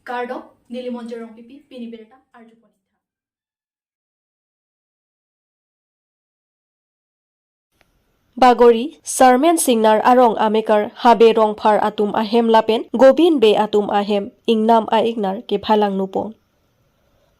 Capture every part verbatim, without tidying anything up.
Kardom, neli Monjir Rongpipi, pini birta arjupon ik tha. Bagori, Sarmen Singnar arong amekar Habe Rongphar atum ahem lapen Gobin Bey atum ahem ingnam a-ingnar kephalang nupon.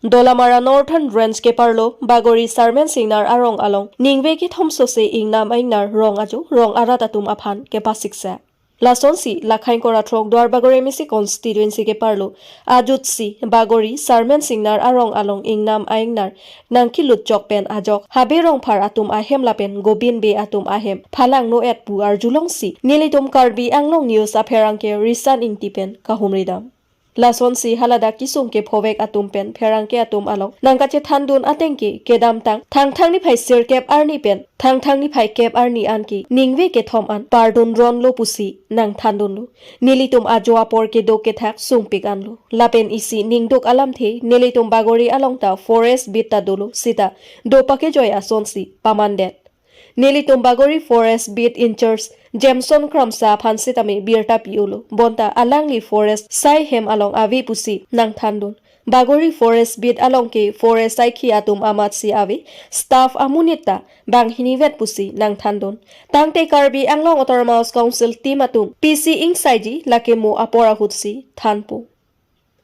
Dolamara Northern Range keparlo Bagori Sarmen Singnar arong along ningve kethom sose ingnam a-ingnar rong ajo rong arat atum aphan kepasiksa. Lasonsi Lakhaingkor athrok Duar Bagori M A C constituency keparlo ajutsi Bagori Sarmen Singnar arong along ingnam a-ingnar nangkelut chok pen ajok Habe Rongphar atum ahem lapen Gobin Bey atum ahem phalang no-et pu arjulongsi nelitum Karbi Anglong News apherangke Risan Ingti pen kahumridam. Lasonsi haladak kesung kephovek atum pen pherangke atum along nangkachethandun atengke kedamtang Thangthang niphai sirkep arni pen Thangthang niphai kep arni anke ningve kethom an pardun ronlo pusi nangthandunlo. Nelitum ajo apor kedo kethak sungpik anlo. Lapen isi ningduk alamthe nelitum Bagori along ta forest beat ta dolo sita do pakejoi asonsi pamandet. Nelitum Bagori Forest Beat in-charge Jameson Kramsa aphan sitame birta pi-olo. Bonta alangli forest sai hem along ave pusi nangthandun. Bagori Forest Beat along ke forest saikhi atum amatsi ave, staff amonit ta banghinivet pusi nangthandun. Tangte Karbi Anglong Autonomous Council team atum P C ingsaiji lake mo apor ahutsi thanpo.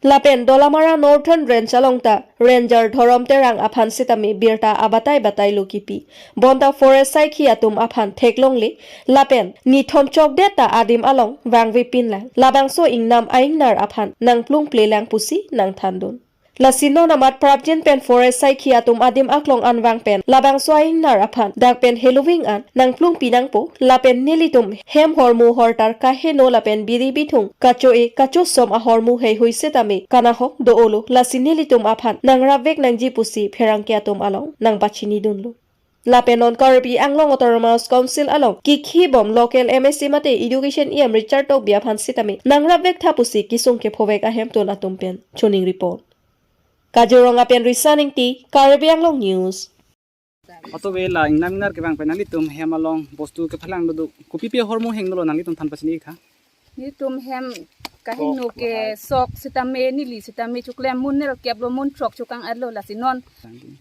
Lapen Dolamara Northern Range along ta Ranger Dhorom Terang aphan sitame birta abatai batailo kipi. Bonta forest saikhi atum aphan theklongle lapen nithom chokdet ta adim along vangvepinlang. Labangso ingnam a-ingnar aphan nangplungplelang pusi nangthandun. Lasi non amat prapjin pen forest saikhi atum adim aklong anvang pen labangso a-ingnar aphan dak pen heloving an nangplungpi nangpo lapen nelitum hem hormu hortar kaheno lapen biri bithung kacho-e kachosom ahormu heihui sitame kanahok do-olo lasi nelitum aphan nangrapvek nangji pusi pherangke atum along nangpachinidunlo. Lapen non Karbi Anglong Autonomous Council along kikhibom local M A C mate Education E M Richard Tokbi aphan sitame nangrapvek tha pusi kesung kephovek ahemtun atum pen choningri pon. Kaziranga pen Risan Ingti, Karbi Anglong News. Auto vela ingnam ingnar kevang pen nanglitum hem along bostu kephalang dodok kopipi ahormu hingno lo nanglitum than pachini ik tha? Nelitum hem kahingno ke sok sitame neli sitame choklem mun nerkep lo mun throk chokang arlo lasi non.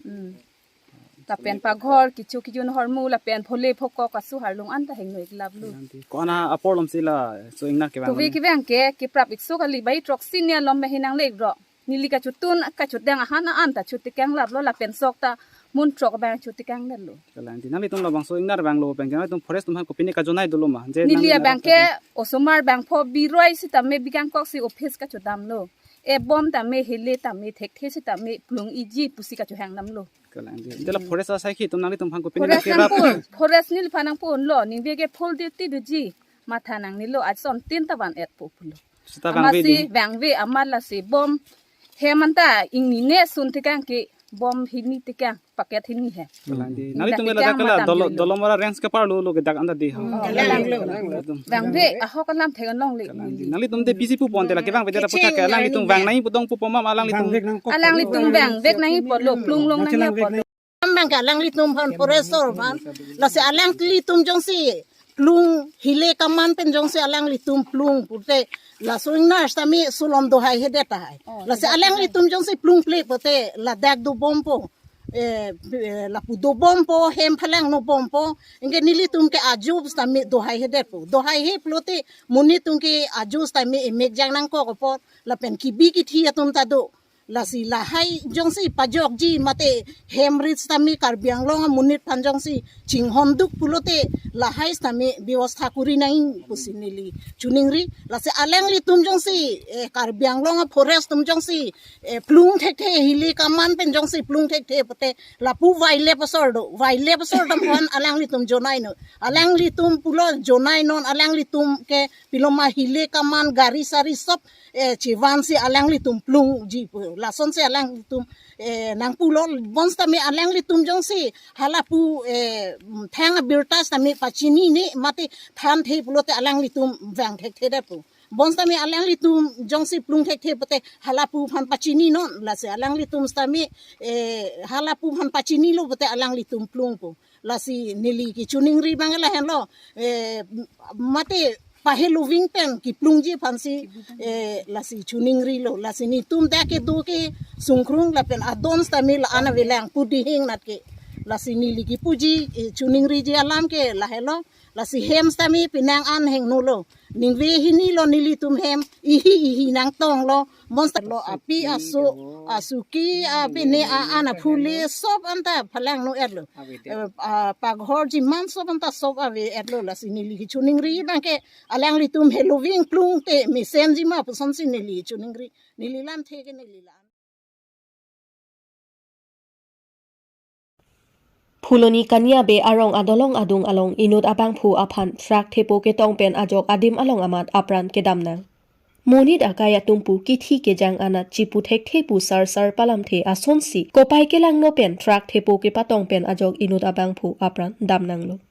Hmm. Lapen paghor kecho kejun ahormu lapen phole phokok asu harlung anta hingno ik laplo. Ko-an apor lomsi laso ingnar kevang? Tuvi lo kevang ke keprap ik sok kali bai throksi ni alom bai hinang le ik ro. Neli kachotun kachotdang ahan an ta chotekang laplo lapen sok ta mun throk abang chotekang laplo. Kalang di nanglitum labangso ingnar vanglo pen ke nanglitum forest atum aphan kopine kajonai dolo ma? Je neli nang abang ke osomar bangpho biroi sitame bikangkok si office kachodamlo. E bom tame hele tame thekthe sitame plung iji pusi kachohang damlo. Kalang di. Dela forest asaikhi atum nanglitum aphan kopine forest nangkerap? Nangpon, forest neliphan nangponlo, ningve ke full duty doji. Matha nangnelo, ason tin ta van-etpo pulo. Sita amatsi vangve di? Vangve amat lasi bom. Hem anta ingnine sun tekang ke bom hini tekang, paket hini he. Kalang di. Neli nanglitum dak vela tekang dak kala matam dolo, dolo. Dolamara range keparlo lo ke dak anta di ho. Hmm, kalang lo. Kalang di. Vangve ahok alam thekan longle. Kalang di. Nanglitum de pisi puponte la kevang vede la puthak ke alanglitum vang nangji pu dong pupo ma alanglitum? Vangvek nangkok. Alanglitum vangvek nangji pulo, plung long nangji pulo. Abang ke alanglitum aphan forest aphan. Lasi alanglitum jongsi plung hile kaman pen jongsi alanglitum plung pute laso ingnar sitame sulom dohai hedet tahai. Oh, lasi hedet alanglitum jongsi plungple pute ladak dobompo. Eh, eh, lapu dobompo, hem phalang nobompo. Anke nelitum ke ajo sitame dohai hedetpo. Dohai he pulote monit atum ke ajo sitame emek jang nangkok apot. Lapen kibi kithi atum ta do. Lasi lahai jongsi pajokji mate hem rit sitame Karbi Anglong amonit aphan jongsi chinghonduk pulote lahai sitame bebosta kuri nangji pusi neli choningri. Lasi alanglitum jongsi, eh, Karbi Anglong a-forest atum jongsi, eh, plung thekthe hile kaman pen jongsi plung thekthe pute lapu wildlife asor do. Wildlife asor dam aphan alanglitum jonai non. Alanglitum pulo jonai non alanglitum ke piloma hile kaman gari sari sop eh, chivan si alanglitum plungji pu. Lason si alanglitum, eh, nangpulo bonsitame alanglitum jongsi halapu, eh, thang abirta sitame pachinine mate thanthe pulote alanglitum vang thekthe detpo. Bonsitame alanglitum jongsi plung thekthe pute halapu aphan pachini non lasi alanglitum sitame, eh, halapu aphan pachinilo pute alanglitum plungpo. Lasi neli kechoningri abang lahenlo, eh, mate pahe loving pen kiplungji aphansi, eh, lasi choningrilo, lasi netum dak kedo ke sungkrung lapen adon sitame la-an avelang pu dihing nat ke. Lasi neli kipuji, eh, choningriji alam ke lahelo, lasi hem sitame penang an hengnolo. Ningve hini lo nelitum hem, ihi ihi nangtonglo, monster lo api aso, asuki, a, pine a-an aphule, sob anta phalang no etlo. Eh, a, paghor jiman sob anta sob ave etlo, lasi neli kechoningri abang ke alanglitum heloving plung te mesenji ma pusonsi neli choningri, neli lamthe ke neli la. Phuloni Kania Bey arong adolong adung along inut abangphu aphan truck thepo ketong pen ajok adim along amat apran kedam nang. Monit akai atum pu kithi kejang anat chipu thekthe pu sar sar palamthe asonsi kopai kelangno pen truck thepo kepatong pen ajok inut abangphu apran dam nanglo.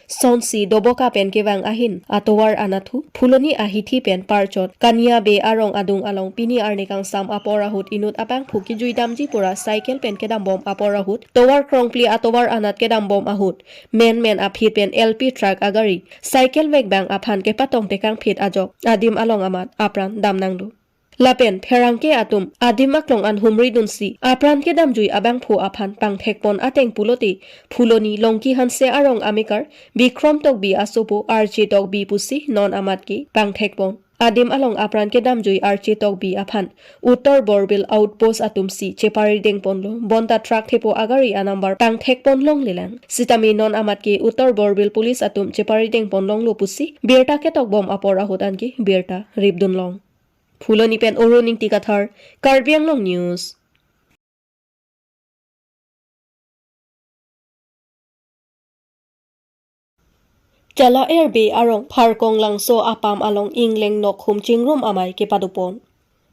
Sonsi Doboka pen kevang ahin atovar anat thu Phuloni ahithi pen parchot Kania Bey arong adung along pini arni kangsam apor ahut inut abangphu kijuidamji pura cycle pen kedambom apor ahut tovar krongpli atovar anat kedambom ahut menmen aphi pen L P truck agari cycle vekbang aphan kepatong tekangphit ajok adim along amat apran dam nanglo. Lapen pherangke atum adim aklong an humri dunsi apran kedamjui abangphu aphan pangthekpon ateng pulote Phuloni Longki Hanse arong amekar Bikrom Tokbi asopo Arche Tokbi pusi non amat ke pangthekpon. Adim along apran kedamjui Arche Tokbi aphan Uttar Borbil Outpost atumsi cheparidengponlo, bonta truck thepo agari anumber pangthekpon longlelang. Sitame non amat ke Uttar Borbil Police atum cheparidengpon longlo pusi birta ketokbom apor ahut anke birta ripdunlong. Phuloni pen Arun Ingti Kathar, Karbi Anglong News. Chala Air Bey arong Pharkong Langso apam along ingleng nokhum chingrum amei kepadopon.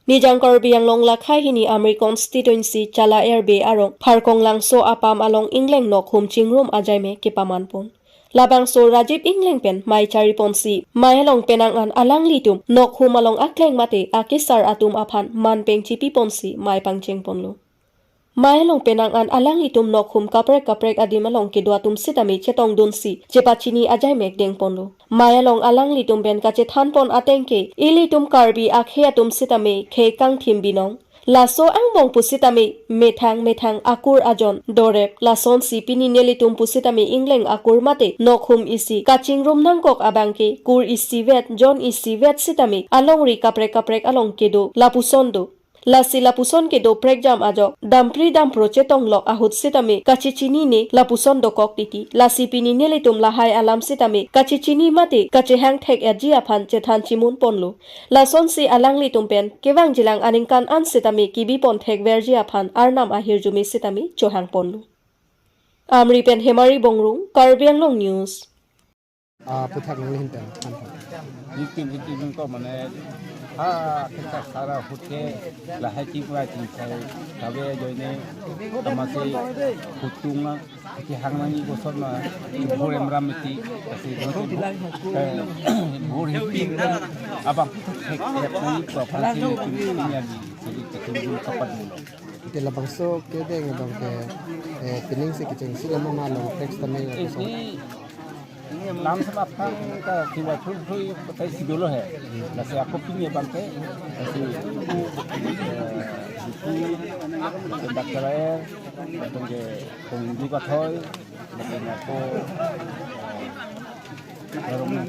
Nijang Karbi Anglong lakhai hini Amri constituency Chala Air Bey arong Pharkong Langso apam along ingleng nokhum chingrum ajaimek kepamanpon. Labangso Rajiv Engleng pen mei chariponsi, mei along penang an alanglitum nokhum along akleng mate akesar atum aphan manpeng chipiponsi mei pangchengponlo. Mei along penang an alanglitum nokhum kaprek kaprek adim along kedo atum sitame chetongdunsi chepachini ajaimek dengponlo. Mei along alanglitum pen kachethanpon ateng ke ilitum Karbi akhei atum sitame khei kangthim binong. Laso angbong pusitame methang methang akur ajon dorep, lasonsi pini nelitum pusitame ingleng akur mate nokhum isi kachingrum nangkok abang ke kur isivet, jon isivet sitame alongri kaprek kaprek along kedo, lapuson do. Lasi lapuson kedo prekjam ajok dampri dampro chetonglok ahut sitame kachechinine lapuson dokok titi. Lasi pini nelitum lahai alam sitame kachechini mate kachehang thek-etji aphan chethan chimunponlo. Lasonsi alanglitum pen kevangjilang aningkan an sitame kibipon thekverji aphan Arnam ahirjume sitame chohangponlo. Amri pen Hemari Bongrung, Karbi Anglong News. Ah, puthak nangli ahin pen, han phan. Nelitum, nelitum ko mane, ha, kita sara hutke, lahai chingkrai chingsai, tabe ajoine, tamasi, hutung na, kehang nangji koson ma, bhur emram meti, lasi, eh, bhur hipi, abang, thek, thek, nangji ko, aphan si, nelitum, nelitum, nelitum, nelitum, kapat. Ante labangso kedeng abang ke, eh, pining si kechengsi lama ma long teks tameng Eh, ako so. Ini, ini lam sama aphan ka kiwa thul thui patai si dolo he. Lasi ako pini abang ke, lasi, eh, buku, lasi daktar air, lasi ke pengdu kathoi, lasi ako, eh, dorong nang